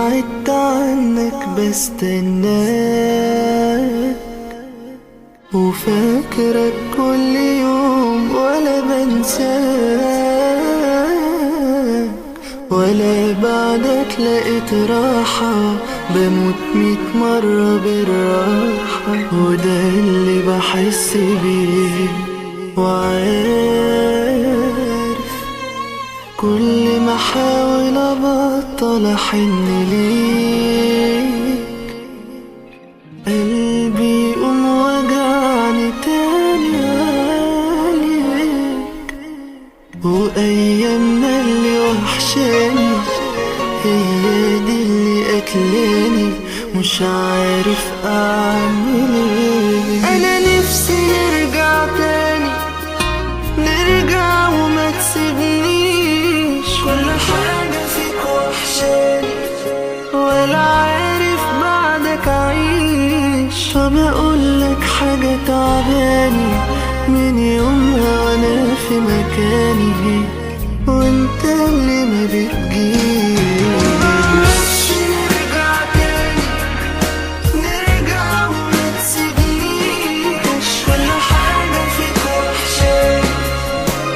بعدت عنك بستناك، وفاكرك كل يوم ولا بنساك، ولا بعدك لقيت راحة، بموت 100 مرة بالراحة، وده اللي بحس بيه وعارف. كل ما احاول ابطل احن ليك، قلبي يقوم وجعني تاني عليك. وايامنا اللي وحشاني هي دي اللي قتلاني، مش عارف اعمل ايه. انا نفسي نرجع تاني، نرجع وما تسيبنيش. كل حاجة فيك وحشاني ولا عارف بعدك اعيش. طب اقولك حاجة تعباني، من يومها وانا في مكاني وانت اللي ما بتجيش. نفسي نرجع تاني، نرجع وما تسيبنيش. كل حاجة فيك وحشاني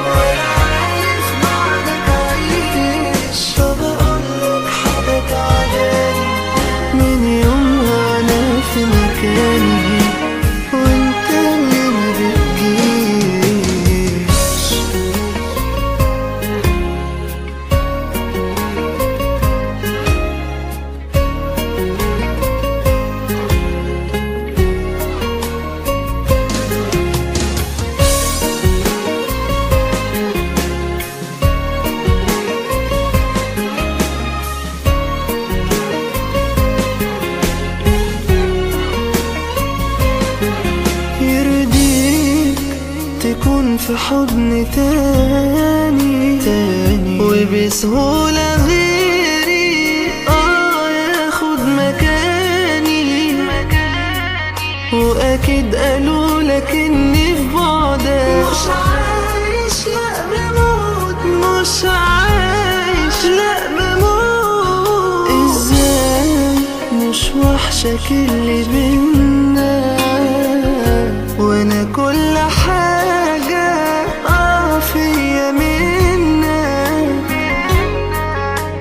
ولا عارف بعدك اعيش. طب اقولك حاجة تعباني، من يومها انا في مكاني وانت اللي ما بتجيش. يرضيك تكون في حضن تاني تاني وبسهولة غيري ياخد مكاني، واكيد قالوا لك اني في بعدك مش عايش، لا بموت، مش عايش لا بموت. ازاي مش وحشك اللي بينا، وانا كل حاجة فيا منك،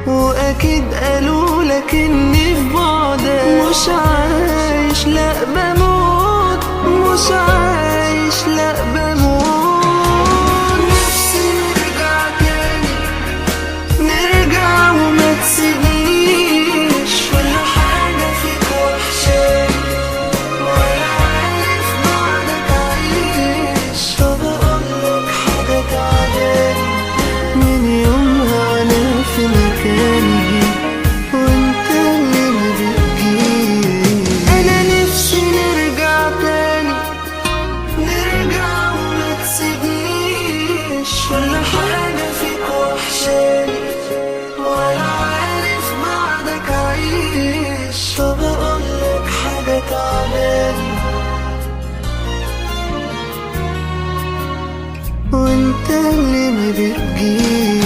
واكيد قالوا لك اني في بعدك مش عايش لا بموت، مش عايش لا بموت. نفسي نرجع تاني، نرجع وما تسيبنيش. كل حاجة فيك وحشاني ولا عارف بعدك اعيش. طب اقولك حاجة تعباني، من يومها وانا في مكاني وانت اللي ما بتجيش. انا نفسي نرجع تاني، نرجع وما تسيبنيش. كل حاجة فيك وحشاني ولا عارف بعدك اعيش. طب اقولك حاجة تعباني، وانت اللي ما بتجيش.